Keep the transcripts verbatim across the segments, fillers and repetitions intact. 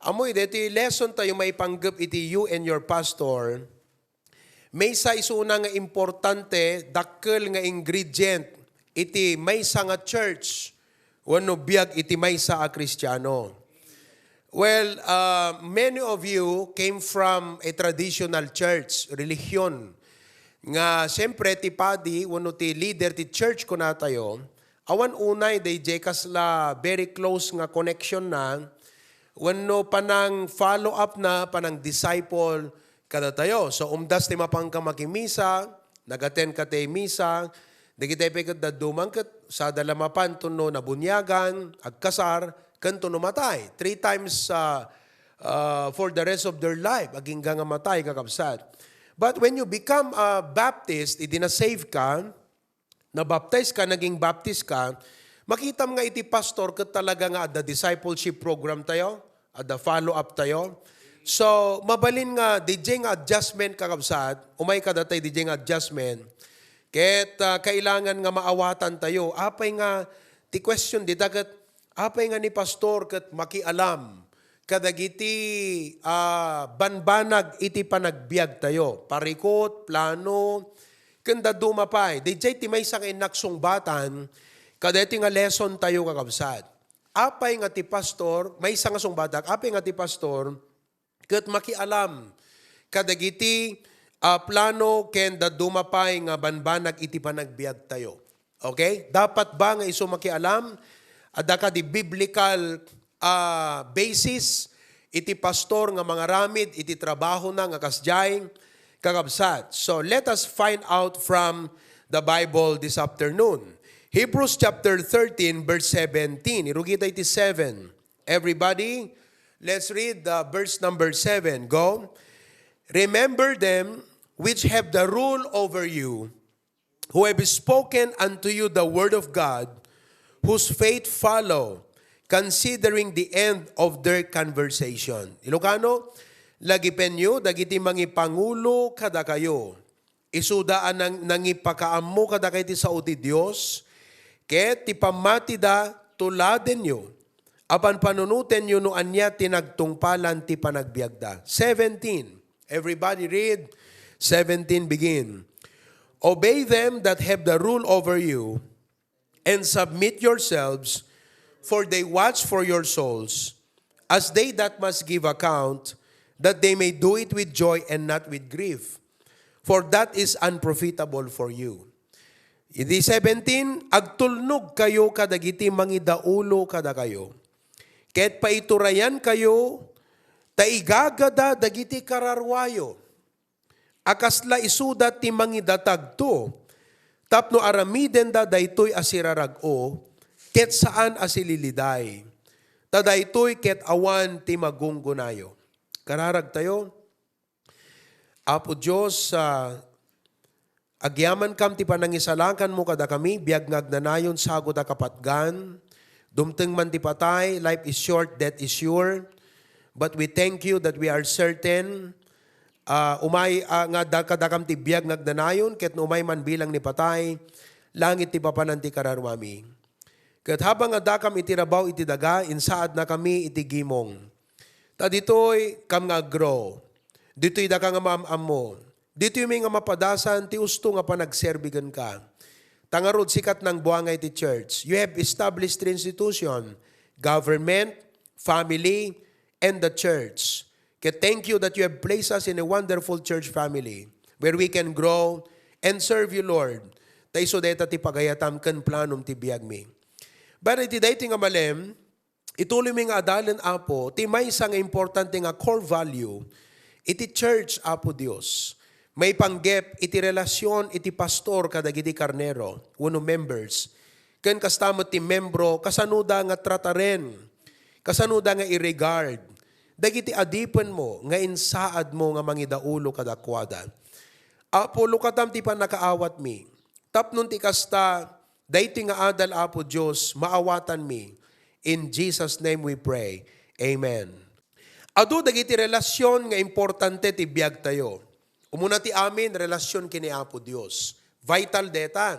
Ammoyo, daytoy lesson tayo maipanggep iti you and your pastor. Maysa isuna nga importante, dakkel nga ingredient iti maysa nga church wenno biag iti maysa a Kristiano. Well, uh, many of you came from a traditional church, relihiyon, nga siyempre ti padi wenno ti leader ti church kunatayo, awan unay dayjay kasla very close nga connection na wenno panang follow up na, panang disciple kadatayo. So, umdas ti mapanka makimisa, nag-attend ka ti misa, dagiti pay ket dadduma ket sada la mapan, tapno nabuniagan, agkasar, ken tapno matay. Three times, uh, uh, for the rest of their life, agingga nga matay, kakabsat. But when you become a Baptist, idi na-save ka, nabaptize ka, naging Baptist ka, makitam nga iti pastor ket talaga nga adda discipleship program tayo, adda follow-up tayo. So, mabalin nga, D J nga adjustment, kakabsat, umay kadatayo D J nga adjustment, ket, ah, kailangan nga maawatan tayo. Apay nga, ti question dita ket, apay nga ni pastor ket makialam kadagiti, ah, banbanag iti panagbiag tayo, parikut, plano, ken dadduma pay. Dayjay ti maysa nga innak sungbatan kadaytoy nga lesson tayo, kakabsat. Apay nga ti pastor, maysa nga sungbatak, apay nga ti pastor, ket makialam kadagiti, ah, plano ken dadduma pay nga banbanag iti panagbiag tayo. Okay? Dapat ba nga isu makialam? Adda kadi biblical, ah, basis iti pastor nga mangaramid iti trabahona nga kasdiay, kakabsat? So, let us find out from the Bible this afternoon. Hebrews chapter thirteen, verse seventeen. Irugita iti seven. Everybody, let's read, uh, verse number seven. Go. "Remember them which have the rule over you, who have spoken unto you the word of God, whose faith follow, considering the end of their conversation." Ilocano, lagipenyo dagiti mangipangulo kadakayo. Isuda a nang-, nangipakaammo kadakayo ti sao ti Dios, ket ti pammatida tuladenyo, apan panunotenyo no ania ti nagtungpalan ti panagbiagda. Seventeen. Everybody read. Seventeen, begin. "Obey them that have the rule over you, and submit yourselves, for they watch for your souls, as they that must give account, that they may do it with joy and not with grief. For that is unprofitable for you." Iti seventeen, "Agtulnog kayo kadagiti mangidaulo kadakayo, ket paiturayan kayo ta igagada dagiti kararuayo, a kasla isuda ti mangidatagto, tapno aramidenda daytoy a sirarag-o, ket saan a sililiday. Ta daytoy ket awan ti magunggonayo." Kararagtayo, Apo Dios, ah, agyamankam ti panangisalakanmo kadakami, biag nga agnanayon, sagut a kapatgan. Dumteng man ti patay, life is short, death is sure. But we thank you that we are certain, ah, umay, ah, nga da-, kadakam ti biag nga agnanayon, ket no umay man bilang ni patay, langit ti papanan ti kararuami. Ket habang addakam iti rabaw iti daga, insaadnakami iti gimong. Ta ditoy kam nga aggrow. Ditoy daka nga maam-ammo. Ditoy mi nga mapadasan ti usto nga panagserbi kenka. Ta ngarud, sika ti nangbuangay ti church. You have established three institution, government, family, and the church. Ket thank you that you have placed us in a wonderful church family where we can grow and serve you, Lord. Ta isu dayta ti pagayatam ken planom ti biagmi. But iti daytoy nga malem, ituloymi nga adalen, Apo, ti maysa nga importante nga core value iti church, Apo Dios. Maipanggep iti relasyon iti pastor kadagiti karnero wenno members. Ken kasta met ti membro, kasanoda nga trataren, kasanoda nga i-regard dagiti adipenmo nga insaadmo nga mangidaulo kadakuada. Apo, lukatam ti pannakaawatmi. Tapno ti kasta, daytoy nga adal, Apo Dios, maawatanmi. In Jesus' name we pray. Amen. Adu dagiti relasyon nga importante ti biagtayo. Umuna ti amin, relasyon ken ni Apo Dios. Vital deta.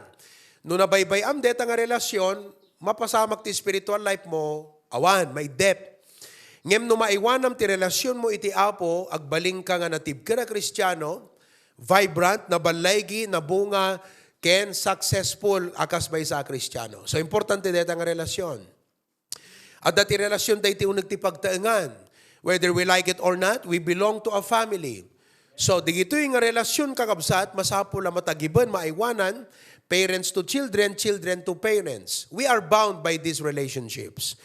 No nabaybay-am deta nga relasyon, mapasamak ti spiritual life mo, awan, maidep. Ngem no maiwanam ti relasionmo iti Apo, agbalinka nga natibker a Kristiano, vibrant, naballigi, nabunga, ken successful a kas maysa a Kristiano. So, importante dayta nga relasion. Adda ti relasion dayta uneg ti pagtaengan. Whether we like it or not, we belong to a family. So, digitoy nga relasion, kakabsat, masapul a matagiben, maiwanan, parents to children, children to parents. We are bound by these relationships.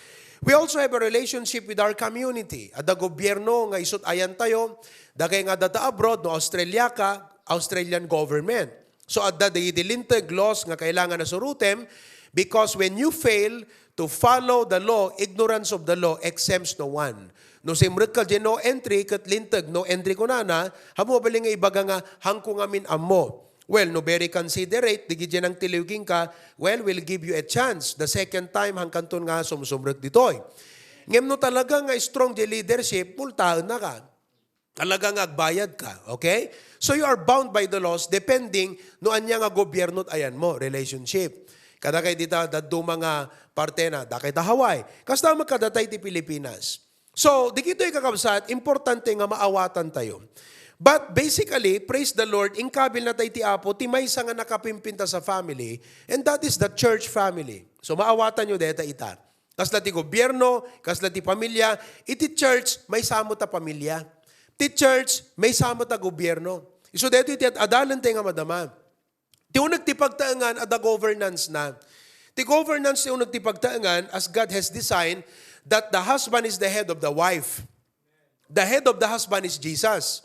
We also have a relationship with our community. Adda gobierno nga isut' ayantayo, dagay nga adda ta abroad, no Australia ka, Australian government. So, adda dagiti linteg, laws nga kailangan a surutem, because when you fail to follow the law, ignorance of the law exempts no one. No simrekka diay no entry ket linteg no entry kunana, ammom a bali nga ibaga nga, "Haanko ngamin ammo." Well, no very considerate, dagiti nangtiliw kenka, well, we'll give you a chance. The second time, haankanton nga sumsumrek ditoy. Ngem no talaga nga strong diay leadership, multaennaka. Talaga nga agbayad ka, okay? So you are bound by the laws depending no ania nga gobierno ti ayanmo, relationship. Kadagiti ta dadduma nga parte na, dakay ta Hawaii. Kasta met kadatayo ti Pilipinas. So, digitoy, kakabsat, importante nga maawatantayo. But basically, praise the Lord, inkabilnatay ti Apo ti maysa nga nakapimpintas a family, and that is the church family. So, maawatanyo dayta ita. Kasla ti gobierno, kasla ti pamilya, iti church, maysa met a pamilya. Ti church, maysa met a gobierno. Isu daytoy ti ad-, adalentayo nga madama. Ti uneg ti pagtaengan, adda governance na. Ti governance ti uneg ti pagtaengan, as God has designed, that the husband is the head of the wife. The head of the husband is Jesus.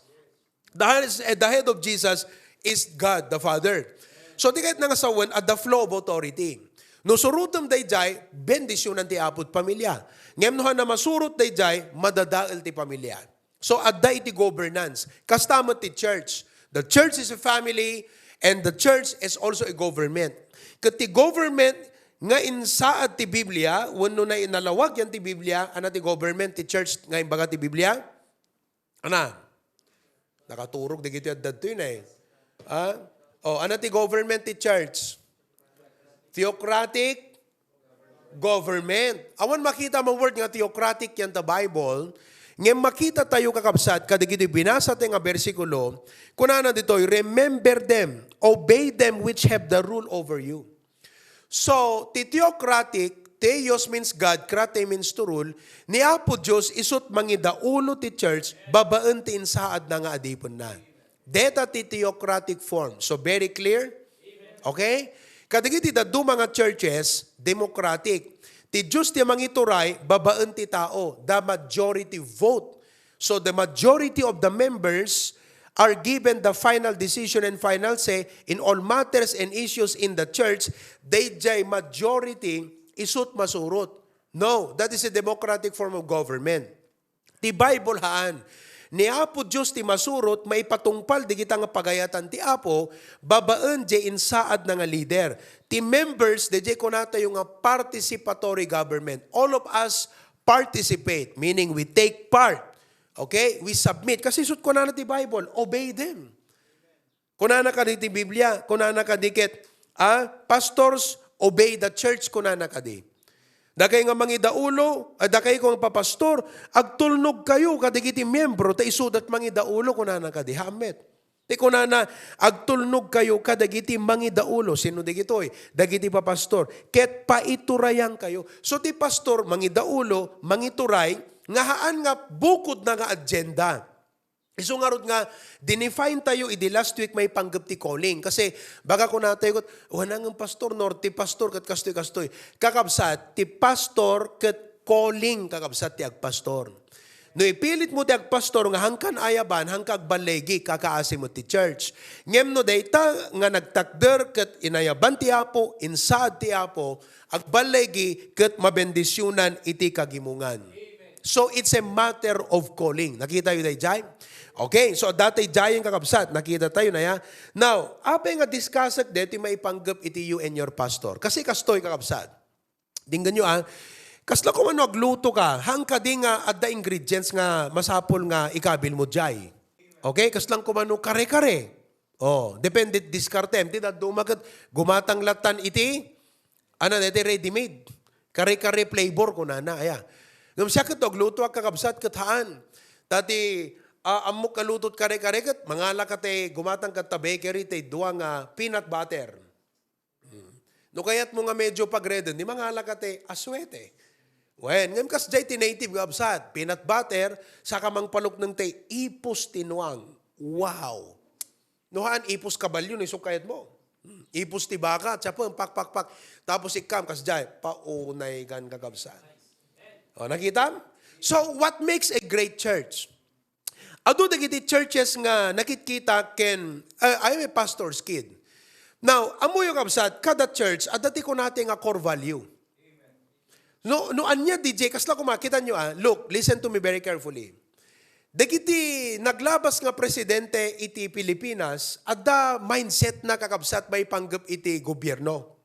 The, hus- eh, the head of Jesus is God the Father. So, ti kayatna nga sawen, adda flow of authority. No surotem daydiay, bendisionan ti Apo ti pamilya. Ngem no haanna masurot daydiay, madadael ti pamilya. So, adda iti governance. Kasta met ti church. The church is a family, and the church is also a government. Ket ti government nga insaad ti Biblia, wenno na inalawag yan ti Biblia, ania ti government ti church nga imbaga ti Biblia? Ania? Nakaturog dagiti adda ditoy na eh. Ha? O, ania ti government ti church? Theocratic government. Awan makita a word nga theocratic yan ta Bible. Ngem makitatayo, kakabsat, kadagiti binasatayo nga bersikulo, kunana ditoy, "Remember them, obey them which have the rule over you." So, ti theocratic, theos means God, krate means to rule, ni Apo Dios isut' mangidaulo ti church babaen ti insaadna nga adipenna. Deta ti theocratic form. So, very clear? Okay? Kadagiti dadduma nga churches, democratic. Ti Dios ti mangituray babaen ti tao, the majority vote. So the majority of the members are given the final decision and final say in all matters and issues in the church. Daydiay majority isut' masurot. No, that is a democratic form of government. Ti Bible haan. Ni Apo Dios ti masurot, maipatungpal dagita nga pagayatan ti Apo, babaen diay insaadna nga leader. Ti members, daydiay kunatayo nga participatory government. All of us participate, meaning we take part. Okay? We submit. Kasi isut' kunana ti Bible, "Obey them." Kunana kadi ti Biblia, kunana kadi ket, ah, "Pastors, obey the church," kunana kadi. Dakay nga mangidaulo, ah, dakay nga papastor, "Agtulnog kayo kadagiti miembro, ta isuda ti mangidaulo," kunana kadi. Haan met. Ti kunana, "Agtulnog kayo kadagiti mangidaulo." Sino dagitoy? Dagiti papastor. "Ket paiturayan kayo." So, ti pastor, mangidaulo, mangituray, nga haan nga bukodna nga agenda. Isu ngarud nga, dinefine tayo idi last week maipanggep ti calling. Kasi, baga kunatayo ket, "Wen nga pastor, no, ti pastor ket kastoy, kastoy." Kakabsat, ti pastor ket calling, kakabsat, ti agpastor. No ipilitmo ti agpastor nga haanka ayaban, haanka agballigi, kakaasi met ti church. Ngem no dayta nga nagtakder ket inayaban ti Apo, insaad ti Apo, agballigi ket mabendisionan iti kagimongan. So, it's a matter of calling. Nakitayo daydiay? Okay, so daydiay nga kakabsat, nakitatayo na ya. Now, apay nga discussek daytoy maipanggep iti you and your pastor? Kasi kastoy, kakabsat. Denggenyo, ah. Kasla koma no agluto ka, haan kadi nga adda ingredients nga masapul nga ikabil mo diay. Okay? Kasla koma no kare-kare. Oh, depende ti diskartem. Ti dadduma ket gumatang lattan iti, ano, iti ready-made. Kare-kare flavor kunana, aya. Ngem siak ket aglutoak, kakabsat, ket haan. Ta ti, ah, ammok nga lutot kare-kare ket mangalaka ti gumatang kadta bakery ti dua nga peanut butter. Hmm. No kayatmo nga medyo pagreden, di mangalaka ti aswete. Wen, ngem kasdiay ti native nga kabsat, peanut butter, saka mangpalukneng ti ipos ti nuang. Wow! No haan, ipos kabalio, no isu kayatmo. Hmm. Ipos ti baka, tiyapen, pak, pak, pak. Tapos ikkam, kasdiay, paunay kan kakabsat. O, nakitam? So, what makes a great church? Adu dagiti churches nga nakitkita ken, uh, I am a pastor's kid. Now, ammoyo, kabsat, kada church, adda ti kunana nga core value. No, no ania D J, kasla kuma, kitanyo, ah, look, listen to me very carefully. Dagiti naglabas nga presidente iti Pilipinas, adda mindset na, kakabsat, maipanggep iti gobierno.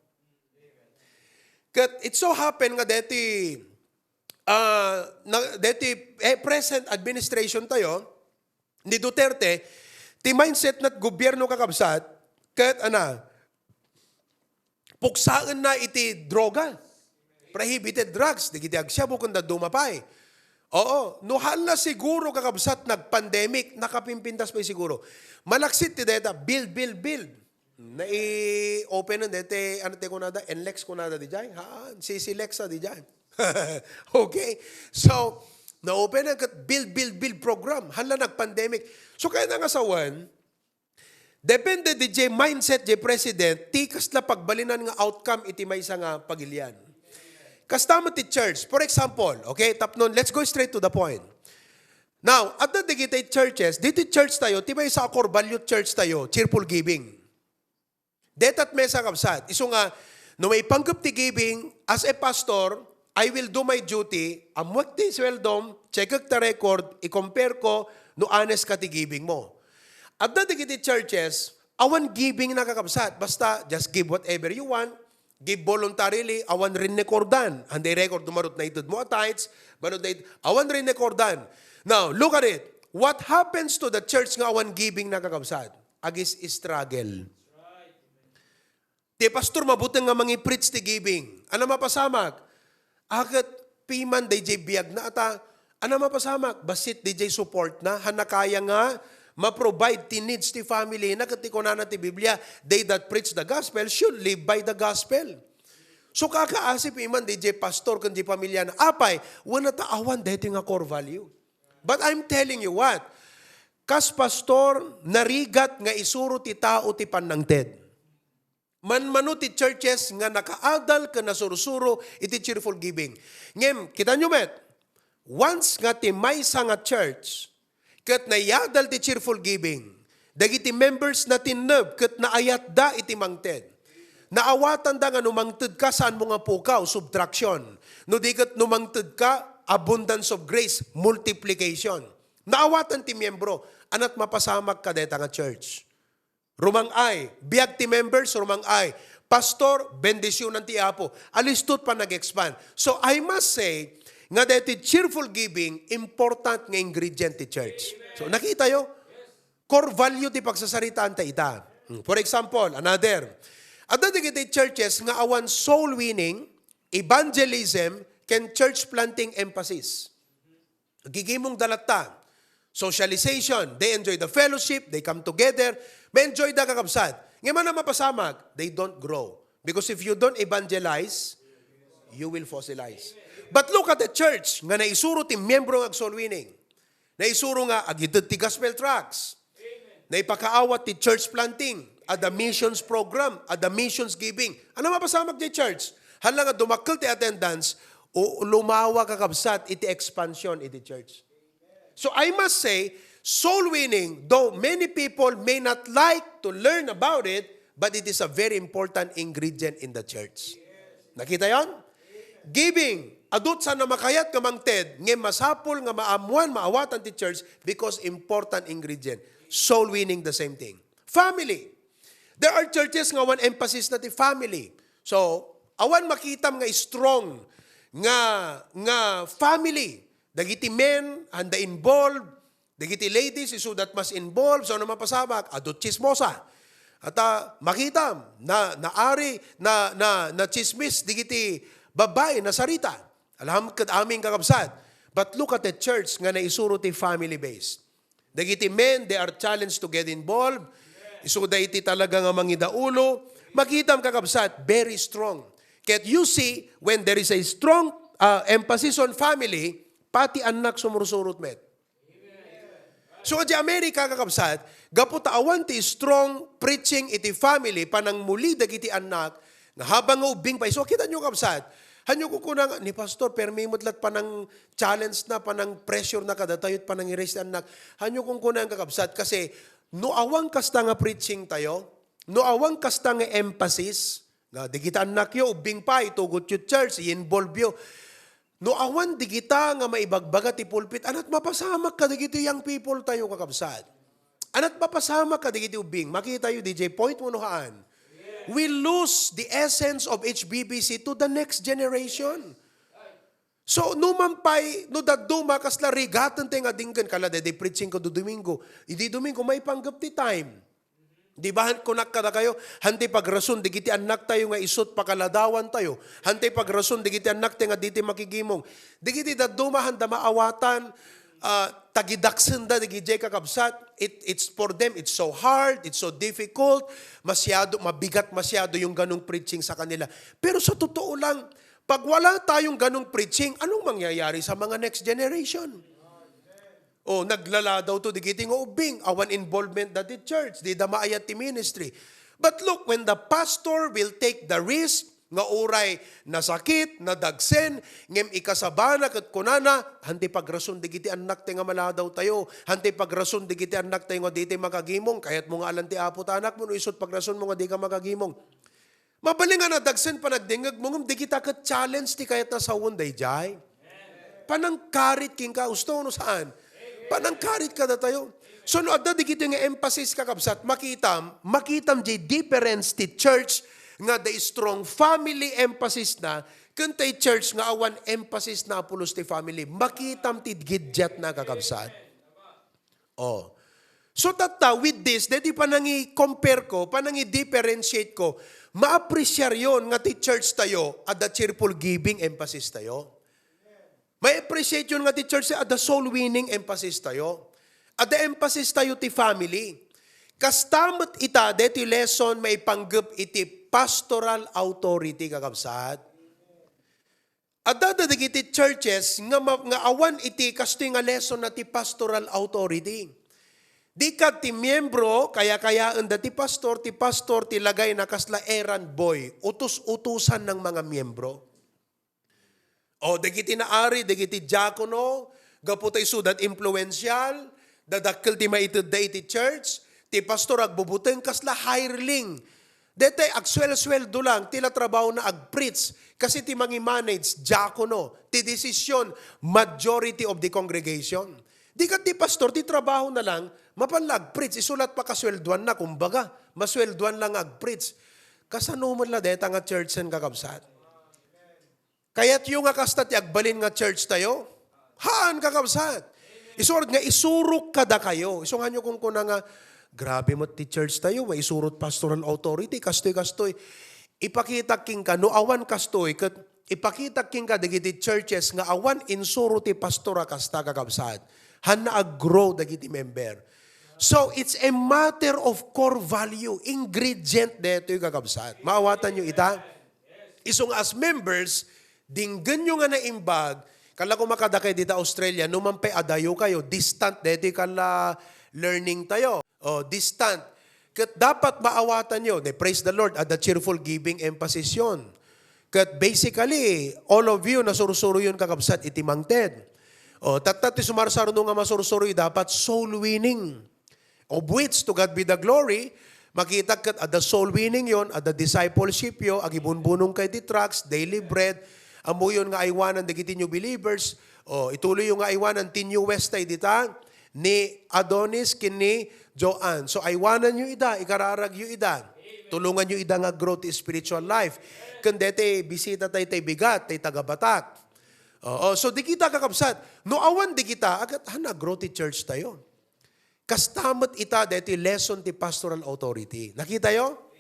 Ket it so happen nga deti, ah, na, deti, eh, present administration tayo, ni Duterte, ti mindset na ti gobierno, kakabsat, ket ana, puksaenna iti droga, prohibited drugs, dagiti agsiabu ken dadduma pay. Oo, no hala siguro, kakabsat, nagpandemic, nakapimpintas pay siguro. Malaksid ti deta, build, build, build. Nai-open na dete, ano ti kunada? N lex kunada dijay? Ha? C C Lex a dijay. Okay? So, na-open na ket build, build, build program. Hala nagpandemic. So, kaya nga sawen, depende di jay mindset jay president, ti kasla pagbalinan nga outcome iti maysa nga pagilian. Kasta met ti church. For example, okay, tapnon, let's go straight to the point. Now, adda dagiti churches, diti church tayo, ti maysa a core value church tayo, cheerful giving. Detat maysa, kabsat. Isu nga, no maipanggep ti giving, as a pastor, I will do my duty, ammoek ti sweldom, checkek ti record, i-compare ko, no honest ka ti giving mo. Adda dagiti churches, awan giving na, kakabsat. Basta, just give whatever you want, give voluntarily, awan rinnekordan. Anda i-record no manut naited mo a tithes, manut nait-, awan rinnekordan. Now, look at it. What happens to the church nga awan giving na, kakabsat? Agis struggle. Ti pastor, mabuteng nga mangi-preach ti giving. Ano mapasamak? Aket piman dayjay biag na ata. Ano mapasamak? Bassit dayjay support na. Hanna kaya nga ma-provide ti needs ti family na ket ti kunana ti Biblia, "They that preach the gospel should live by the gospel." So, kakaasi piman dayjay pastor ken di pamilya na. Apay, wen ata awan daytoy nga core value. But I'm telling you what, kas pastor, narigat nga isuro ti tao ti pannangted. Manmano ti churches nga nakaadal ken nasursuro iti cheerful giving. Ngem, kitanyo met, once nga ti maysa nga church ket nayadal ti cheerful giving, dagiti members natinneb ket naayatda iti mangted. Naawatanda nga no mangted ka, saanmo nga pukaw, subtraction. No di ket no mangted ka, abundance of grace, multiplication. Naawatan ti miyembro, anat mapasamak kadayta nga church. Rumang-ay, biag ti members, rumang-ay. Pastor, bendisyunan ti Apo. Alistot pa nag-expand. So, I must say, nga daytoy cheerful giving, important nga ingredient ti church. So, nakita yo? Core value ti pagsasaritaan ta ita. Hmm, for example, another. Adda dagiti churches nga awan soul winning, evangelism, ken church planting emphasis. Gigimong da latta. Socialization, they enjoy the fellowship, they come together, ma-enjoy da, kakabsat. Ngem ano mapasamak, they don't grow. Because if you don't evangelize, you will fossilize. But look at the church nga naisuro ti miyembro nga ag-soul winning. Naisuro nga agited ti gospel tracts. Naipakaawat ti church planting, adda missions program, adda missions giving. Ano mapasamak ti church? Hala nga dumakkel ti attendance, o lumawa, kakabsat, iti expansion iti church. So I must say, soul winning, though many people may not like to learn about it, but it is a very important ingredient in the church. Nakita yon? Giving. Adut saan a makayat nga mangted, ngem masapul nga maammuan, maawatan ti church because important ingredient. Soul winning, the same thing. Family. There are churches nga awan emphasis na ti family. So, awan makitam nga strong nga, nga family. Dagiti men, anda involved, dagiti ladies, isuda ti mas involved, so ano mapasamak? Adu ti tsismosa. Ata, makitam, na, naari, na, na, na chismis, dagiti babai, nasarita. Alam, ket amin kakabsat. But look at the church nga naisuro ti family base. Dagiti men, they are challenged to get involved. Isuda iti talaga nga mangidaulo. Makitam, kakabsat, very strong. Ket you see, when there is a strong uh, emphasis on family, pati annak sumursurot met. So, di Amerika, kakabsat, gapu ta awan ti strong preaching iti family, panangmuli dagiti annak, nga habang nga ubbing pa isu, kita nyo, kabsat, hanyo kunkuna nga, ni Pastor, permi met lat panang-challenge na, panang-pressure na kadatayo, panang-i-raise ti annak. Hanyo kunkuna nga, kabsat, kasi no awan kasta nga preaching tayo, no awan kasta nga emphasis, nga dagiti annakyo, ubbing pa, itugot yo church, i-involve yo. No awan digita nga maibagbaga ti pulpit, anat mapasamak kadagiti young people tayo, kakabsat. Anat mapasamak kadagiti ubbing. Makita yo, D J, point mo no haan. We lose the essence of H B B C to the next generation. So, no man pay, no dadduma, kasla rigaten tayo nga dinggen, kala daydi preaching ko do Domingo. Idi Domingo, maipanggep ti time. Di ba, han-, kunak kadakayo, han ti pagrason, digiti annak tayo nga isut pakaladawan tayo. Han ti pagrason, digiti annak tayo nga diti makigimong. Digiti dadduma, handa maawatan, ah, tagidaksenda, digiti kakabsat. It, it's for them, it's so hard, it's so difficult. Masyado, mabigat masyado yung ganong preaching sa kanila. Pero sa totoo lang, pag wala tayong ganong preaching, anong mangyayari sa mga next generation? O, naglala daw to, digiti nga ubbing, awan involvement da ti church, di da maayat ti ministry. But look, when the pastor will take the risk, nga uray nasakit, nadagsen, ngem ikasabana ket kunana, han ti pagrason digiti annak tayo nga maladaw tayo, han ti pagrason digiti annak tayo nga di tayo makagimong, kayat mo nga alan ti Apo ta anak mo, no isut pagrason mo nga di ka makagimong. Mabalin nga nadagsen panagdingeg mo, ngem di kita ket challenge ti kayat na sawen daydiay. Panangkarit kenka, usto no saan? Panangkarit kadatayo. So, no adda digiti nga emphasis, kakabsat, makitam, makitam di difference ti church nga the strong family emphasis na, ken tay church nga awan emphasis na pulos ti family. Makitam ti gidjat na, kakabsat. Oh. So tatta, with this, deti panangi-compare ko, panangi-differentiate ko, ma-appreciate yon nga ti church tayo, adda cheerful giving emphasis tayo. Ma-appreciate yon nga ti church tayo, adda soul winning emphasis tayo. Adda emphasis tayo ti family. Kasta met ita, deti lesson maipanggep iti pastoral authority, kakabsat. Adda dagiti churches nga ma-, nga awan iti kastoy nga lesson na ti pastoral authority. Di kad ti miyembro, kayakayaenda ti pastor, ti pastor ti lagayna kasla errand boy, utos-utosan ng mga miyembro. O, dagiti naari, dagiti diakono, gapu ta isuda influential, dadakkel ti maitedda iti church, ti pastor agbubuteng kasla hireling. Daytay agsuel-sueldo lang, ti la trabahona agpreach, kasi ti mangi-manage, diakono, ti desisyon, majority of the congregation. Di ket ti pastor, ti trabahona lang, mapan la agpreach, isu la ti pakasueldoanna, kumbaga, masueldoan lang nga agpreach. Kasano met la dayta nga church-en, kakabsat? Kayatyo nga kasta ti agbalin nga church tayo? Haan, kakabsat. Isu nga isurok kadakayo. Isu nga nyo kunkuna nga, "Grabe met ti church tayo, maisurot pastoral authority, kastoy, kastoy." Ipakitak kenka, no awan kastoy, ket ipakitak kenka dagiti churches nga awan insuro ti pastor a kasta, kakabsat. Hanna ag-grow dagiti member. So, it's a matter of core value, ingredient detoy, kakabsat. Maawatan nyo ita? Isu nga as members, dinggenyo nga naimbag, kala ko makadakay dita Australia, no man pay adayo kayo, distant deti kala learning tayo. O, distant. Ket dapat maawatanyo, ne, praise the Lord, adda cheerful giving emphasis yon. Ket basically, all of you, nasursuroyon, kakabsat, iti mangted. O, tatta ti sumarsarno nga masursuroy, dapat soul winning. Of which, to God be the glory, makita ket adda soul winning yon, adda discipleship yo, agibunbunong kay ti tracts, daily bread, ammoyon nga aywanan dagiti new believers, o, ituloy yo nga aywanan ti new west tay dita, ni Adonis ken ni Joanne. So, aywanan yo ida, ikararag yo ida. Tulungan yo ida nga grow ti spiritual life. Ken deti bisita tay, tay bigat, tay taga-Batak. Oo, so di kita kakabsat. No awan di kita, agat, han, nag-grow ti church tayo. Kasta met ita deti lesson ti pastoral authority. Nakita yo?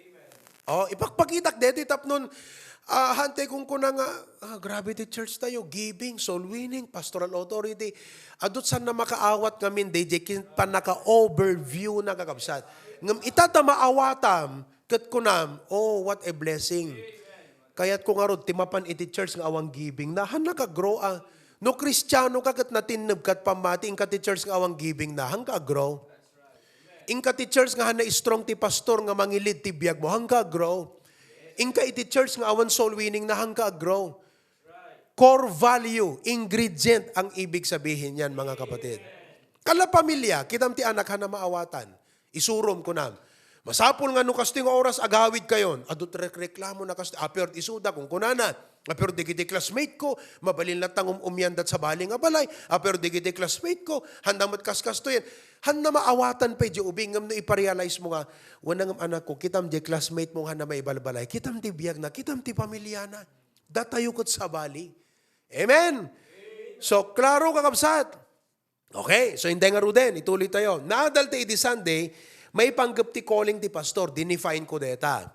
Oh, ipakpakitak deti tapnon, Ah, hantay kung kuna nga, ah, grabe ti church tayo, giving, soul winning, pastoral authority. Adut saan na makaawat ngamin, D J, kin pannaka-overview na kakabsat. Ngem ita ta maawatam, ket kunam, "Oh, what a blessing." Kayat ko ngarud, ti mapan iti church nga awan giving na, han naka-grow, ah. No Kristiano ka ket natinneb kat pammati, inka ti church nga awan giving na, han ka grow. Inka ti church nga han na strong ti pastor nga mangilid ti biag mo, han ka grow. Inka iti church nga awan soul winning na, han ka grow. Core value, ingredient ang ibig sabihin yan, mga kapatid. Kala pamilya, kitam ti anak han na maawatan. Isurom, kunam. Masapul nga no kastoy nga oras, agawid kayon. Adut rekreklamo na kastoy. Apert isuda, kung kunana. Apert digiti classmate ko, mabalin latta nga um-, umyandat sabali nga balay. Apert digiti classmate ko, han na met kaskastoyen. Han na maawatan pay di ubing, ngem no iparealize mo nga, "Wana ngem anak ko, kitam di classmate mo nga han na maibalbalay. Kitam ti biag na, kitam ti pamilya na." Datayo ket sabali. Amen? So, klaro, kakabsat. Okay, so intay ngaruden, ituloy tayo. Naadal ta idi Sunday, maipanggep ti calling ti pastor, dinefine ko deta.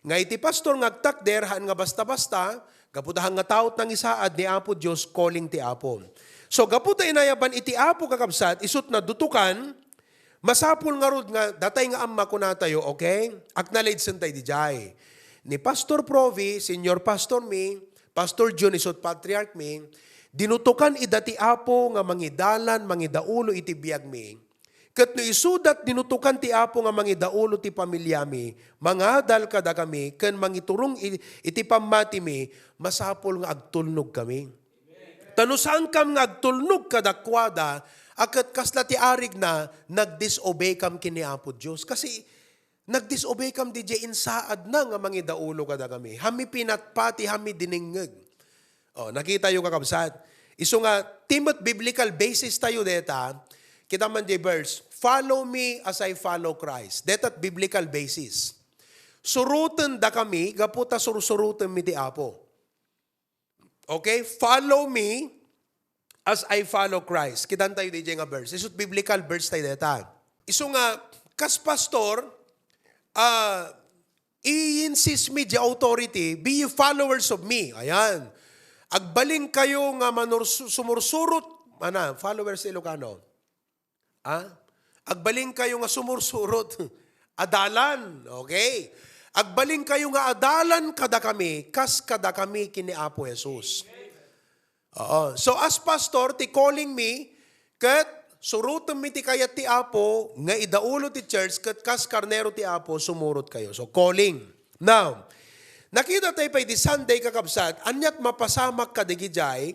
Nga iti pastor nga agtakder, haan nga basta-basta, gapu ta haan nga tao ti nangisaad ni Apo Dios, calling ti Apo. So, gapu ta inayaban iti Apo, kakabsat, isut nadutokan, masapul ngarud nga datay nga amma kunatayo, okay? Acknowledge-en tay dijay. Ni Pastor Provi, senior pastor mi, Pastor Jun isut patriarch mi, dinutokan ida ti Apo nga mangidalan, mangidaulo iti biag mi. Ket no isudat dinutokan ti Apo nga mangidaulo ti pamiliami, mangadal kadakami, ken mangiturong i-, iti pammati mi, masapul nga agtulnog kami. Ta no saankam nga agtulnog kadakuada, a ket kasla ti arigna, nagdisobey kam ken ni Apo Dios. Kasi nagdisobey kam didiay insaadna nga mangidaulo kadakami. Hammi pinatpati, hammi dinengngeg. Oh, nakitayo, kakabsat. Isu nga, ti met biblical basis tayo deta, kita man diay verse, "Follow me as I follow Christ." Deta't biblical basis. Surotendakami, gapu ta sursurotenmi ti Apo. Okay? "Follow me as I follow Christ." Kitan tayo didiay nga verse. Isut biblical verse tayo deta. Isu nga, kas pastor, ah, i-insist mi diay authority, "Be ye followers of me." Ayan. Agbalin kayo nga manursu-, sumursurot, ana, followers sa Ilocano. Ah? Agbalin kayo nga sumursurot. Adalan. Okay? Agbalin kayo nga adalan kadakami, kas kadakami ken ni Apo Jesus. Oo. So, as pastor, ti calling mi, ket surotenmi ti kayat ti Apo, nga idaulo ti church, ket kas karnero ti Apo, sumurot kayo. So, calling. Now, nakita tayo pay di Sunday, kakabsat, aniat mapasamak kadagijay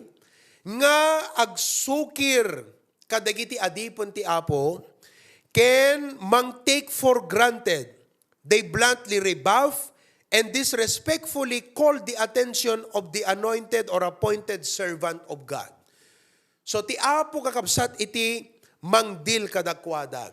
nga agsukir kadagiti adipen ti Apo, ken mang-take for granted. They bluntly rebuff and disrespectfully call the attention of the anointed or appointed servant of God. So, ti Apo, kakabsat, iti mangdil kadakuada.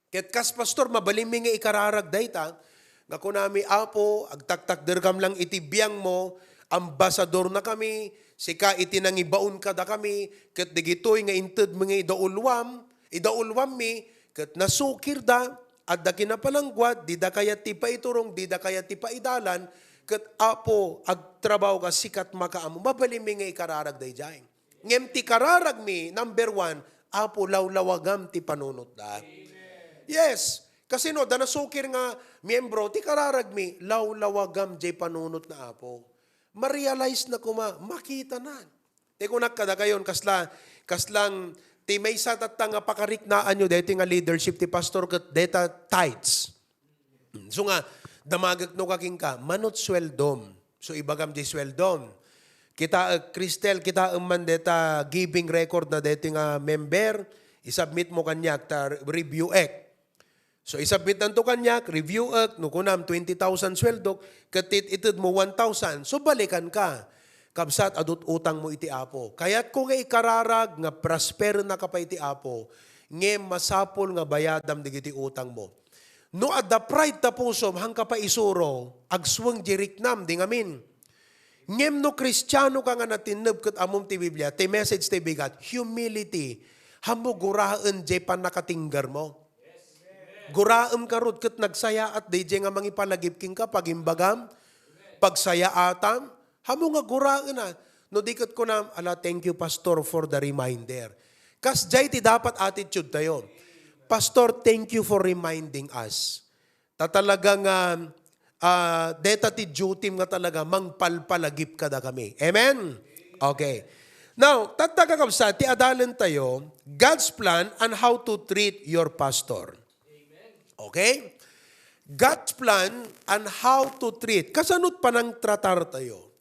Ket kas pastor, mabalinmi nga ikararag dayta, nga kunami, "Apo, agtaktakderkam lang iti biangmo, ambasadornakami, sika iti nangibaon kadakami, ket dagitoy nga intedmi nga idauluam, idauluammi, ket nasukirda, adda kinapalangguad, dida kayat ti paiturong, dida kayat ti paidalan, ket Apo, agtrabaho ka, sikat makaammo." Mabalinmi nga ikararag daydiay. Ngem ti kararagmi, number one, Apo, lawlawagam ti panunotda. Yes. Kasi no, da nasukir nga miyembro, ti kararagmi, lawlawagam jay panunotna, Apo. Ma-realize na koma, makita na. Ti kunak kadakayon, kasla, kaslang, ti maysa tatta nga pakariknaanyo, daytoy nga leadership ti pastor, ket deta tithes. So nga, damagek no kakinka, manut sueldom. So ibagam di sueldom. Kitaek, Cristel, kitaem man deta giving record na deti nga member, isubmit mo kaniak ta review ek. So isubmit nanto kaniak, review ek, no kunam twenty thousand sueldok, ket it-, ited mo one thousand, so balikan ka. Kabsat, adut utang mo iti Apo. Kayat ko nga ikararag nga prosper na ka pa iti Apo, ngem masapul nga bayadam dagiti utang mo. No adda pride ta pusom, hangka pa isuro, agsueng di riknam, di ngamin. Ngem no Kristiano ka nga natinneb ket ammom ti Biblia, ti message ti bigat, humility, hammo guraen jay pannakatingger mo. Guraem karud ket nagsayaat dayjay nga mangipalagip kenka, pagimbagam. Pagsayaatam, haanmo nga guraenna. No di ket kunam, "Ala, thank you, Pastor, for the reminder." Kasdiay ti dapat attitude tayo. "Pastor, thank you for reminding us." Ta talaga nga, ah, deta ti duty nga talaga mangpalpalagip kadakami. Amen? Okay. Now, tatta, kakabsat, ti adalen tayo, God's plan on how to treat your pastor. Okay? God's plan on how to treat. Kasano panangtratar tayo?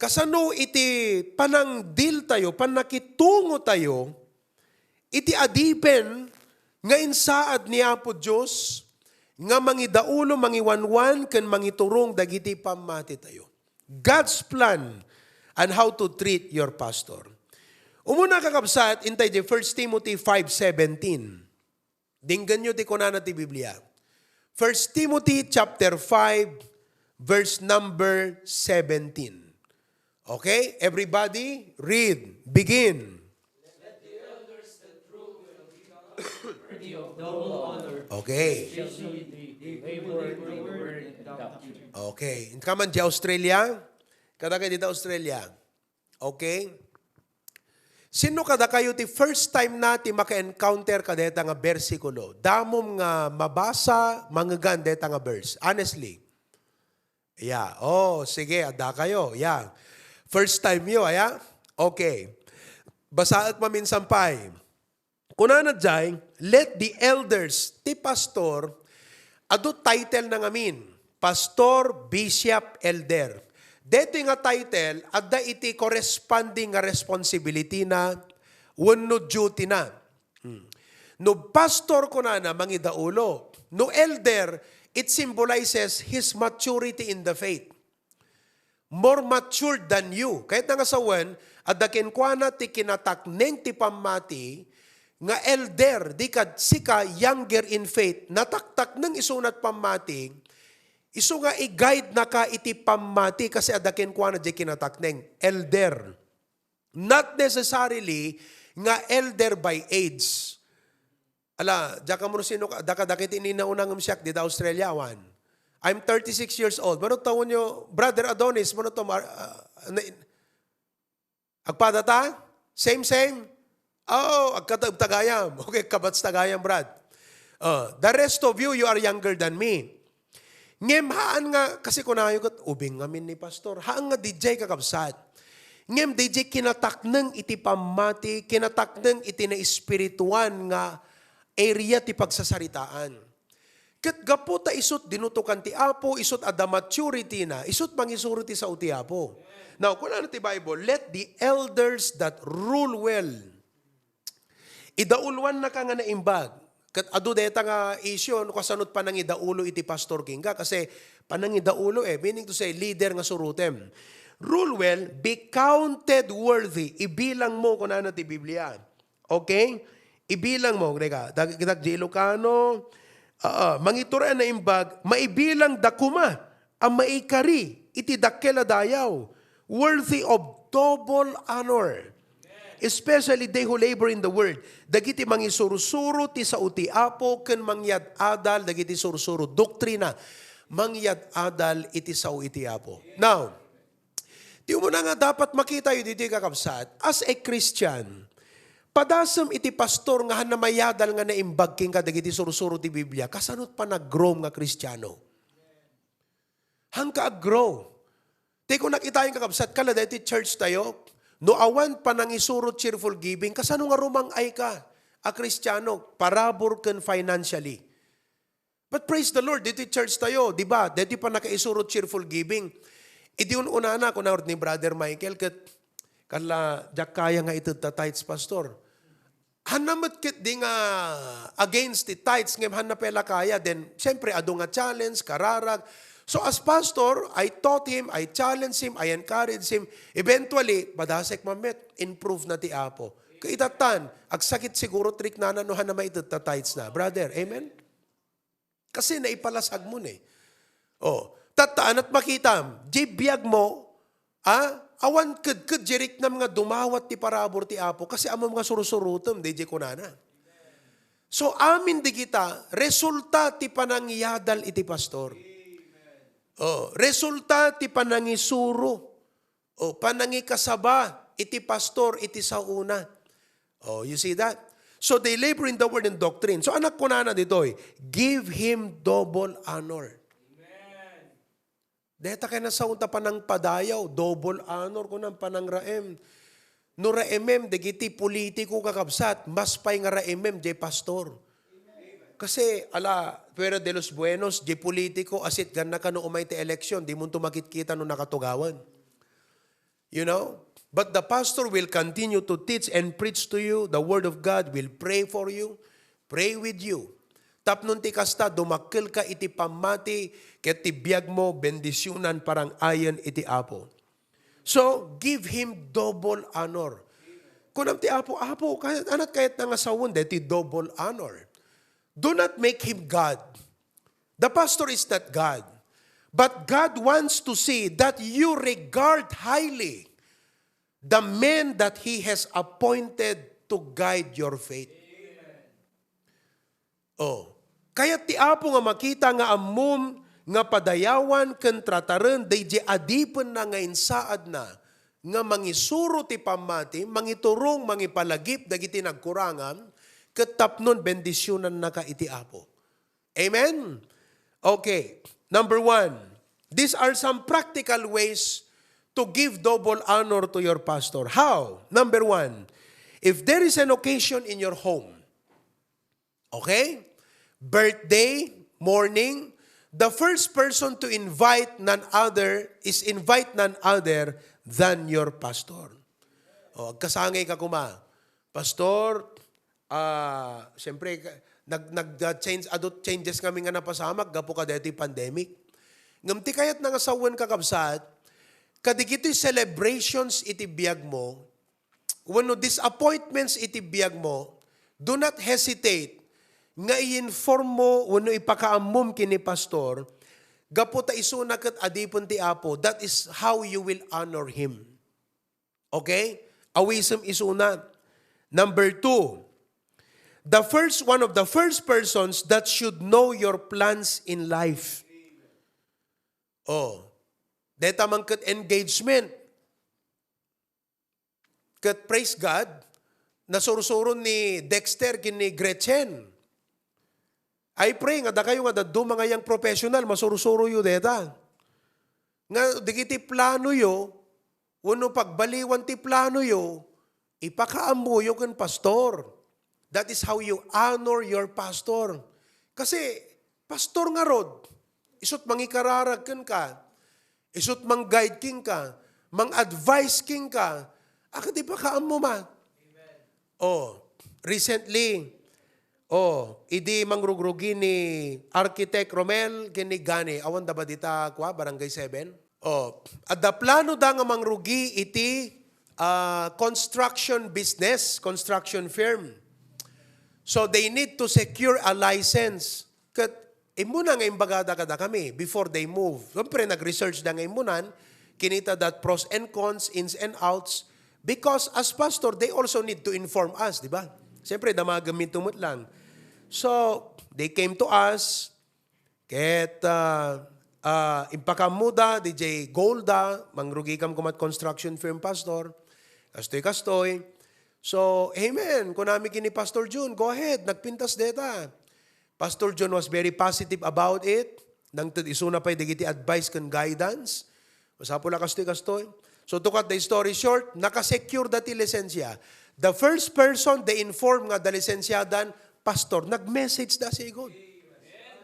Kasano iti panangdil tayo, panakitungo tayo, iti adipen nga insaad ni Apo Dios nga mangidaulo, mangiwanwan, ken mangiturong dagiti pammati tayo. God's plan on how to treat your pastor. Umuna, kakabsat, intay di First Timothy five seventeen. Denggenyo ti kunana ti Biblia. First Timothy chapter five, verse number seventeen. Okay? Everybody, read. Begin. Let the elders that rule well be worthy of double honor, okay, especially they, they favorite the word and doctrine. Okay. Inka man di Australia? Kada kayo dito Australia? Okay? Sino kadakayo ti first time na ti maka-encounter kadeta nga bersikulo? Damom nga mabasa, mangegan deta nga verse. Honestly. Yeah. Oh, sige, adda kayo. Yeah. First time yo, aya? Okay. Basaek maminsan pay. Kunana jay, "Let the elders," ti pastor, adu title na ngamin, pastor, bishop, elder. Daytoy nga title, adda iti corresponding nga responsibility na wenno duty na. Hmm. No pastor, kunana, mangidaulo. No elder, it symbolizes his maturity in the faith. More matured than you. Kayatna nga sawen, adda kenkuana ti kinatakneng ti pammati nga elder, di kad sika younger in faith, nataktakneng isunat pammati, isu nga i-guide naka iti pammati kasi adda kenkuana di kinatakneng, elder. Not necessarily nga elder by age. Ala, diak ammo no sino ka, daka, dakiti ni nauna ngem siak dita Australia, awan. I'm thirty-six years old. Mano tawenyo, Brother Adonis, mano to, Mar-, ah, na-, agpada ta? Same, same? Oo, agkataeb tagayam. Okay, kabatch tagayam, Brad. Uh, the rest of you, you are younger than me. Ngem haan nga, kasi kunayo ket, "Ubing ngamin ni Pastor." Haan nga didiay, kakabsat. Ngem didiay kinatakneng iti pammati, kinatakneng iti naespirituan nga area ti pagsasaritaan. Ket gapu ta isut dinutokan ti Apo, isut adda maturity na, isut mangisuro ti sao ti Apo. Now, kunana ti Bible, "Let the elders that rule well." Idauloannaka nga naimbag. Ket adu dayta nga issue, no, kasano ti panangidaulo iti pastor kenka? Kasi panangidaulo, eh, meaning to say, leader nga surotem. "Rule well, be counted worthy." Ibilang mo, kunana ti Biblia. Okay? Ibilang mo, dayta, dag-, dag-, di Ilocano, ah, ah, mangitura a naimbag, maibilang da koma a maikari iti dakkel a dayaw, worthy of double honor. Especially they who labor in the word. Dagiti mangisursuro ti sao ti Apo ken mangyad-adal dagiti sursuro doktrina, mangyad-adal iti sao iti Apo. Now, ti umuna nga dapat makitayo ditoy, kakabsat, as a Christian, padasem iti pastor nga haan a mayadal nga naimbag kenka dagiti sursuro ti Biblia, kasano ti panag-grow nga Kristiano? Haanka ag-grow. Ti kunak itayon, kakabsat, kala daytoy church tayo, no awan panangisuro, cheerful giving, kasano nga rumang-ayka a Kristiano, parabur ken financially? But praise the Lord, ditoy church tayo, di ba? Ditoy pannakaisuro, cheerful giving. Idi un-unana, kuna ni Brother Michael, ket kala, diak kaya nga ited ta tithes, Pastor. Haan na met ket di nga against ti tithes, ngem haan na pay la kaya, then, siyempre, adu nga challenge, kararag. So, as pastor, I taught him, I challenged him, I encouraged him. Eventually, padasek man met, improve na ti Apo. Kaitattan, agsakit siguro ti riknana no haan na maited ta tithes na. Brother, amen? Kasi naipalasag mo na eh. Oh, tatta, anat makitam, di biag mo, ah, awan kedked di riknam nga dumawat ti parabur ti Apo, kasi ammom nga sursurutem, di di kunana. So, amin di kita, resulta ti panangyadal iti pastor. Oh, resulta ti panangisuro. Oh, panangikasaba iti pastor iti saona. Oh, you see that? So they labor in the word and doctrine. So anak kunana ditoy, give him double honor. Deta kay nasaon ta panangpadayaw, double honor, kunam panangraem. No raemem dagiti politiko, kakabsat, mas pay nga raemem jay pastor. Kasi, ala, fuera de los buenos, jay politiko, asit ganna kano umay ti eleksyon, di mo nto makitkita no nakatugawan. You know? But the pastor will continue to teach and preach to you the word of God, will pray for you, pray with you. Tapno ti kasta, dumakkel ka iti pammati, ket ti biag mo, bendisionan parang ayen iti Apo. So, give him double honor. Kunam ti Apo, Apo, kayat, anat kayat na nga sawen deti double honor. Do not make him God. The pastor is not God. But God wants to see that you regard highly the men that He has appointed to guide your faith. Oh, kayat ti Apo nga makita nga ammom nga padayawan ken trataren daydi adipenna nga insaadna nga mangisuro ti pammati, mangiturong, mangipalagip dagiti nagkurangan, ket tapnon bendisionannaka iti Apo. Amen? Okay. Number one, these are some practical ways to give double honor to your pastor. How? Number one, if there is an occasion in your home, okay? Birthday, mourning, the first person to invite none other is invite none other than your pastor. O, agkasangay ka kuma. Pastor, ah, siyempre, ka-, nag-, nag-, ah, change, adut changes kami nga napasamak gapu kadaytoy pandemic. Ngem ti kayat na nga sawen, kakabsat, kadigitoy celebrations iti biag mo, wenno disappointments iti biag mo, do not hesitate nga i-inform mo wenno ipakaammom ken ni pastor, gapu ta isuna ket adipen ti Apo. That is how you will honor him. Okay? Awisem isuna. Number two, the first, one of the first persons that should know your plans in life. Oh, deta man ket engagement. Ket praise God, nasursuro ni Dexter ken ni Gretchen. I pray nga dakayo nga dadduma nga young professional, masursuroyo deta. Nga dagiti planoyo, wenno pagbaliwan ti planoyo, ipakaammoyo ken pastor. That is how you honor your pastor. Kasi, pastor ngarud, isut' mangikararag kenka, isut' mang-guide kenka, mang-advise kenka, a, ket ipakaammom. Oh, recently, oh, idi mangrugrugi ni Architect Romel ken ni Gani, awan da ba dita, kua, Barangay seven? Oh, adda plano da nga mangrugi iti, ah, construction business, construction firm. So they need to secure a license. Ket immuna nga imbagada kadakami before they move. Siyempre, nag-research da nga immunan, kinita that pros and cons, ins and outs, because as pastor, they also need to inform us, di ba? Siyempre, damagen mi met lang. So, they came to us, ket, ah, ah, impakaammo da, D J Golda, mangrugikam kumat construction firm, pastor. Kastoy, kastoy. So, amen. Kunami ken ni Pastor Jun, go ahead, nagpintas deta. Pastor Jun was very positive about it. Nangted isuna pay dagiti advice ken guidance. Masapul a kastoy, kastoy. So, to cut the story short, nakasecure da ti lisensia. The first person they inform nga adda lisensiadan, pastor, nag-message da sigud.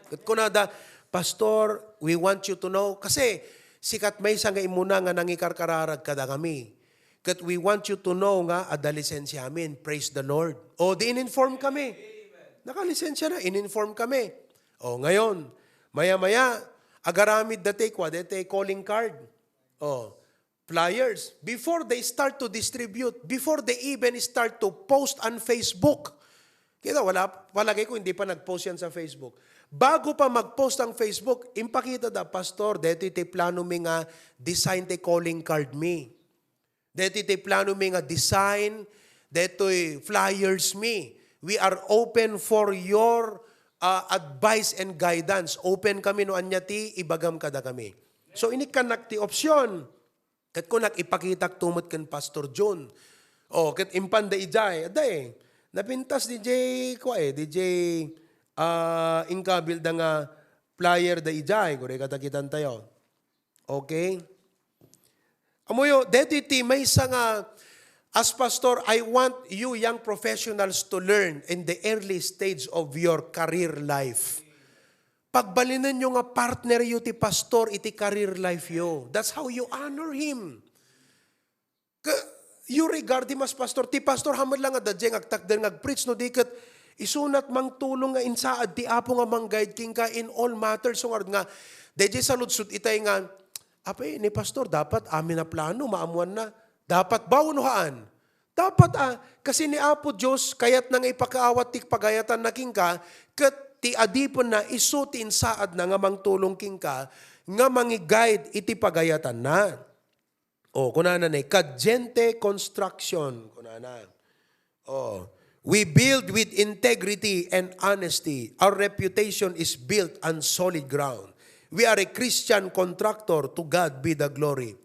Ket kunada, "Pastor, we want you to know," kasi sika ti maysa nga immuna nga nangikarkararag kadakami. Ket we want you to know nga adda lisensiamin. Praise the Lord. O, di in-inform kami. Nakalisensia na, in-inform kami. O, ngayon, maya-maya, agaramid dati, kua dati, calling card. O, flyers. Before they start to distribute, before they even start to post on Facebook, kita, wala, palagay ko, hindi pa nag-post yan sa Facebook. Bago pa mag-post ang Facebook, impakita da, "Pastor, deti ti plano mi nga design ti calling card mi." Deti ti plano mi nga design, detoy flyers mi. We are open for your, ah, advice and guidance. Open kami no ania ti ibagam kadakami. So, inikkannak ti option. Ket kunak, ipakitak to met ken Pastor Jun. O, ket impanda idiay, adda eh. Napintas D J, kua eh, D J, ah, inkabilda nga flyer da idiay, kuri katakitan tayo. Okay? Amoyo, deti ti maysa nga, as pastor, I want you young professionals to learn in the early stage of your career life. Pagbalinenyo nga partner yo ti pastor iti career life yo. That's how you honor him. Ka, you regard him as pastor. Ti pastor, hamet lang nga dadya nga agtakder nga agpreach, no di ket isunat mangtulong nga insaad ti Apo nga mangguide kenka in all matters. So, nga, dayjay saludsod itay nga, "Apay, ni pastor, dapat amin a plano, maamuan na. Dapat ba wenno haan?" Dapat a, kasi ni Apo Dios, kayatna nga ipakaawat ti pagayatanna kenka, ket ti adipenna isu ti insaadna nga mangtulong kenka, nga mangi-guide iti pagayatanna. O, kunana ni, "Kadiente construction," kunana. O, "We build with integrity and honesty. Our reputation is built on solid ground. We are a Christian contractor. To God be the glory."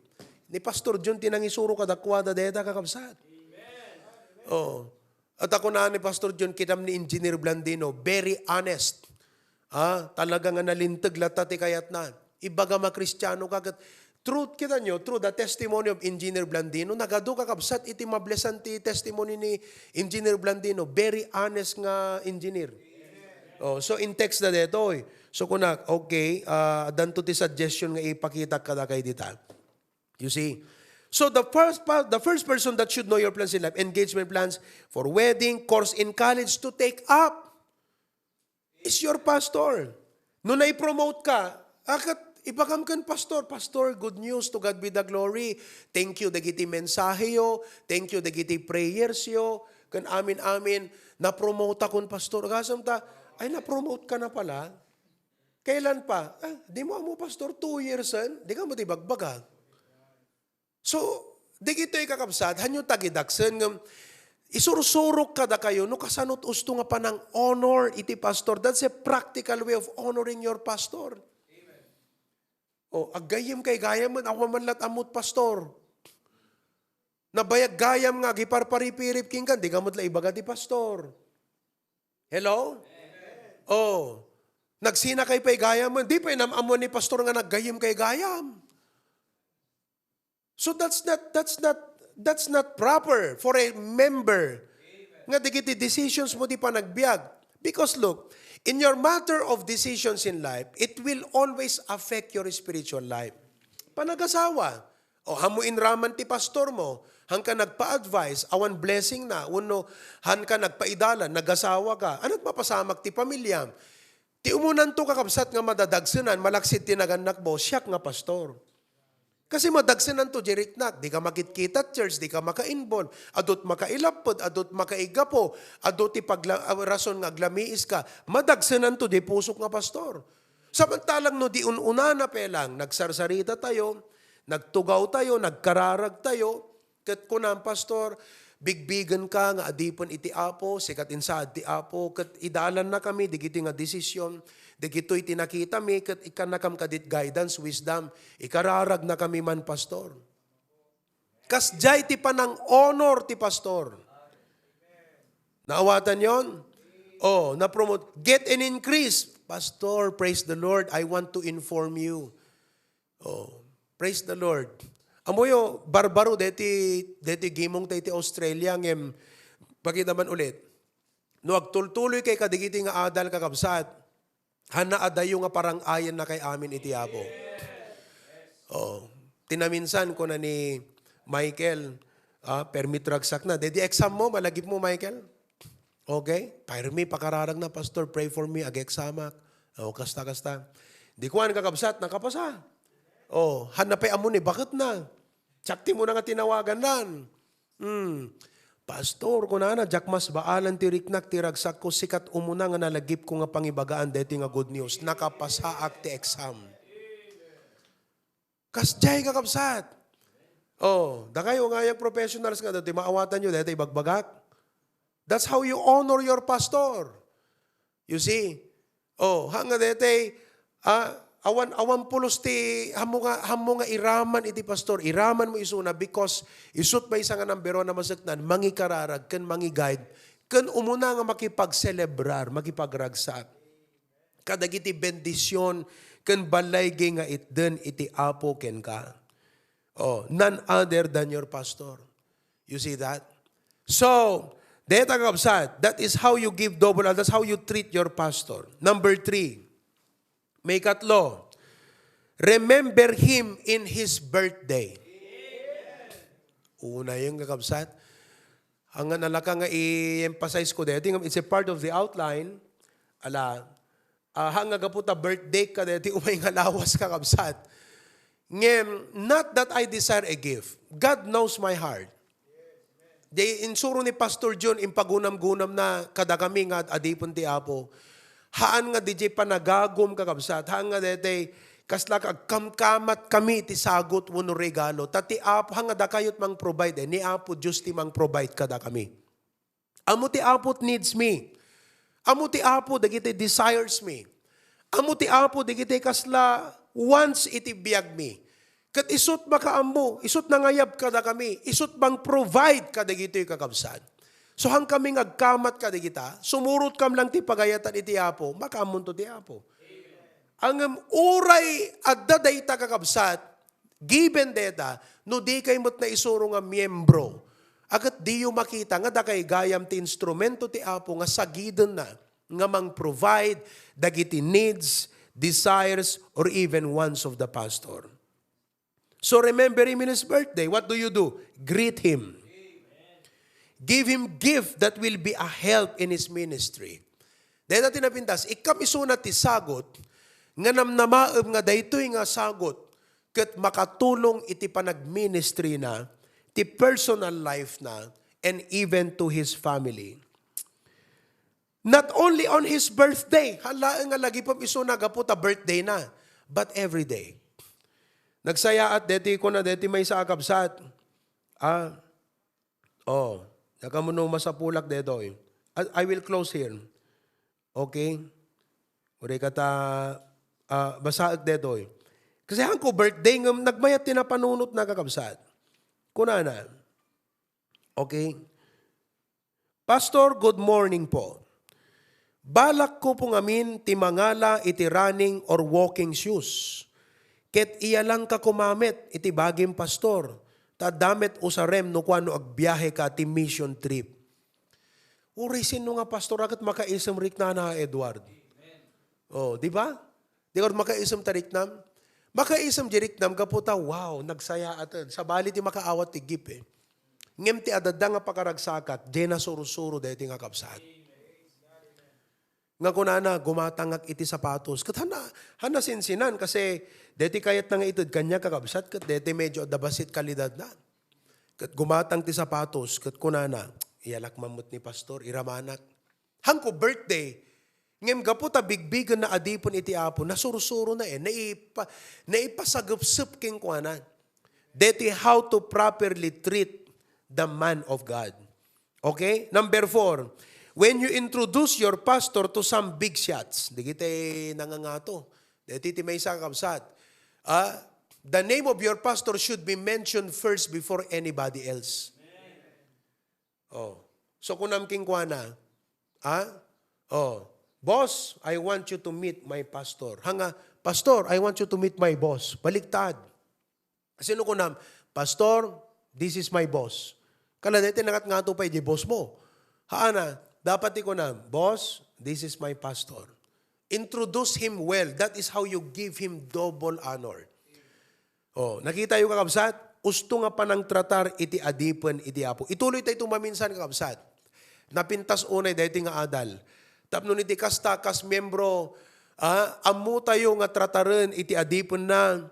Ni Pastor Jun ti nangisuro kadakuada dayta, kakabsat. O, at ako na ni Pastor Jun, kidam ni Engineer Blandino, very honest. Ah, talaga nga nalinteg latta ti kayatna. Ibaga nga Kristiano ka ket, truth, kita nyo, through the testimony of Engineer Blandino, nagadu, kakabsat, iti mablesan ti testimony ni Engineer Blandino. Very honest nga engineer. Oh, so in text na detoy. So kunak, okay, ah, addanto ti suggestion nga ipakitak kadakay dita. You see? So the first pa-, the first person that should know your plans in life, engagement plans for wedding, course in college to take up, is your pastor. No nai-promote ka, akat ibagam ken pastor, "Pastor, good news, to God be the glory. Thank you dagiti mensahe yo, thank you dagiti prayers yo, ken amin-amin, na-promote akon, pastor." Agasem ta, ay, na-promote ka na pala. Kailan pa? Ah, di mo ammo, pastor, two years, eh? Di ka mo di bagbaga. So, digitoy, kakabsat, hanyo tagidaksen ngem isursurok kadakayo no kasano ti usto nga panang-honor iti pastor. That's a practical way of honoring your pastor. O, aggayyem kay gayam, awan man lat ammot pastor. Nabayag gayam nga agiparparipirip kenka, di ka met la ibaga ti pastor. Hello? Oh. Nagsina kay pay gayam, di pay nam-ammo ni pastor nga naggayyem kay gayam. So that's not, that's not, that's not proper for a member nga dagiti decisions mo ti panagbiag. Because look, in your matter of decisions in life, it will always affect your spiritual life. Panagasawa. O, ammo inraman ti pastor mo, hanka nagpa-advise, awan blessing na, wenno hanka nagpaidalan, nagasawa ka. Anat mapasamak ti pamiliam? Ti umunanto, kakabsat, nga madadagsenan, malaksid ti nagannakbo, siak nga pastor. Kasi madagsenanto di riknak, di ka makitkita church, di ka maka-involve, adut makailapped, adut makaigapo, adut ti pagla-, ah, rason nga aglamiis ka, madagsenanto di pusok nga pastor. Samantalang no di un-unana pay lang, nagsarsarita tayo, nagtugaw tayo, nagkararag tayo, ket kunam, "Pastor, bigbigen ka nga adipen iti Apo, sikat insaad ti Apo, ket idalanna kami digiti nga desisyon, digitoy ti nakitami, ket ikkannakam kadit guidance, wisdom, ikararagna kami man, Pastor." Kasdiay ti panang-honor ti pastor. Naawatan yon? Oh, na-promote. Get an increase. "Pastor, praise the Lord. I want to inform you." Oh, praise the Lord. Amoyo, barbaro, deti, deti gimong ta iti Australia, ngem, pakita man ulit. No agtultuloy kay kadigiti nga adal, kakabsat, hanna adayo nga parang-ayen na kay amin iti Apo. Oh, tinaminsan ko na ni Michael, ah, permit ragsak na. Dedi exam mo, malagip mo, Michael? Okay? Permi, pakararag na, "Pastor, pray for me, ag-examak." Oh, kasta, kasta. Di kuan, kakabsat, nakapasa. Oh, hanna pay ammo ni, bakit na? Siak ti umuna nga tinawagan nan. Hmm. "Pastor," kunana, "diak masbaalan ti riknak ti ragsakko, sikat umuna nga nalagipko nga pangibagaan daytoy nga good news. Nakapasaak ti exam." Kasdiay, kakabsat. Oh, dakayo nga young professionals nga dati, maawatanyo daytoy ibagbagak. That's how you honor your pastor. You see, Oh, ha nga daytoy, ah, awan, awan pulos ti, hammo nga, hammo nga iraman iti pastor, iraman mo isuna, because isut' maysa nga number one a maseknan, mangikararag ken mangiguide, ken umuna nga makipagselebrar, makipagragsak kadagiti bendision ken balay nga itden iti Apo kenka. Oh, none other than your pastor. You see that? So, deta, kakabsat, that is how you give double, that's how you treat your pastor. Number three, may katlo, remember him in his birthday. Una yung, kakabsat. Ang nalaka nga i-emphasize ko dito, it's a part of the outline. Ala, ah, ha nga gapu ta birthday ka dito, umay nga lawas, kakabsat. Ngem, not that I desire a gift. God knows my heart. Di insuro ni Pastor John, impagunam-gunam na kadakami nga ad-, adipon ti Apo. Haan nga di jay panagagum, kakabsat. Haan nga daytoy, kasla ka agkamkamat kami ti sagot wenno regalo. Ta ti Apo, haan nga dakayot mang-provide, eh. Ni Apo Dios ti mang-provide kadakami. Ammo ti Apo ti needs mi. Ammo ti Apo dagiti desires mi. Ammo ti Apo dagiti kasla wants iti biag mi. Ket isut' makaammo, isut' nangayab kadakami, isut' mang-provide kadagitoy, kakabsat. So, haan kami nga agkamat kadagita, sumurot kam lang ti pagayatan iti Apo, makaammonto ti Apo. Ngem uray adda dayta, kakabsat, given dayta, no di kay met naisuro nga miyembro, a ket diyo makita nga dakay gayam ti instrumento ti Apo nga sagidenna nga mang-provide dagiti needs, desires, or even wants of the pastor. So remember him in his birthday. What do you do? Greet him. Give him gift that will be a help in his ministry. Dayta ti napintas, ikkam isuna ti sagot nga namnamaem nga daytoy nga sagot ket makatulong iti panagministry na, ti personal life na, and even to his family. Not only on his birthday, haan laeng nga lagipem isuna gapu ta birthday na, but every day. Nagsayaat deti, kuna deti maysa a kabsat. Ah, oh, nakamuno masapulak detoy. I, I will close here. Okay? Uray kata, ah, basaek detoy. Kasi haanko birthday ngem nagmayat ti napanunot na, kakabsat. Kunana, okay? "Pastor, good morning po. Balak ko po ngamin ti mangala iti running or walking shoes. Ket iyalangka koma met iti bagim, Pastor, ta adda met usarem no kuano agbiahe ka ti mission trip." Uray sino nga pastor a ket makaisem riknana, Edward. Oh, di ba? Di ka makaisem ta riknam? Makaisem di riknam gapu ta, wow, nagsayaaten. Sabali ti makaawat ti gift, eh. Ngem ti adda nga pakaragsakat, di nasursuro daytoy nga kabsat. Nga kunana, "Gumatangak iti sapatos." Ket haan na, haan na sinsinan, kasi deti kayatna nga ited kaniak, kakabsat, ket deti medyo adda bassit kalidadna. Ket gumatang ti sapatos, ket kunana, "Iyalak man met ni Pastor, iramanak." Haanko birthday, ngem gapu ta bigbigen na adipen iti Apo, nasursurona, eh, naipa-, naipasagepsep kenkuana. Deti how to properly treat the man of God. Okay? Number four, when you introduce your pastor to some big shots, dagiti nangangato. Deti ti maysa, kabsat. Ah, the name of your pastor should be mentioned first before anybody else. Oh. So, kunam kenkuana, ah? Oh, "Boss, I want you to meet my pastor." Haan nga, "Pastor, I want you to meet my boss." Baliktad. Sino kunam, "Pastor, this is my boss." Kala deti nangatngato pay di boss mo. Haan na, dapat ti kunam, "Boss, this is my pastor." Introduce him well. That is how you give him double honor. Oh, nakita yo, kakabsat? Usto nga panangtratar iti adipen iti Apo. Ituloy tayo ito maminsan, kakabsat. Napintas unay daytoy nga adal. Tapno iti kasta, kas miembro, ah, ammo tayo nga trataren iti adipen na.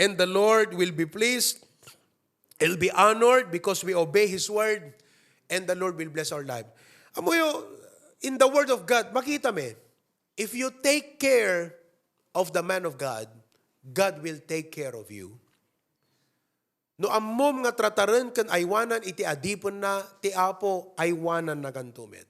And the Lord will be pleased. He'll be honored because we obey His word. And the Lord will bless our life. Ammo yo, in the word of God, makita mi, if you take care of the man of God, God will take care of you. No ammom nga trataren ken aywanan iti adipenna, ti Apo aywanannakanto met.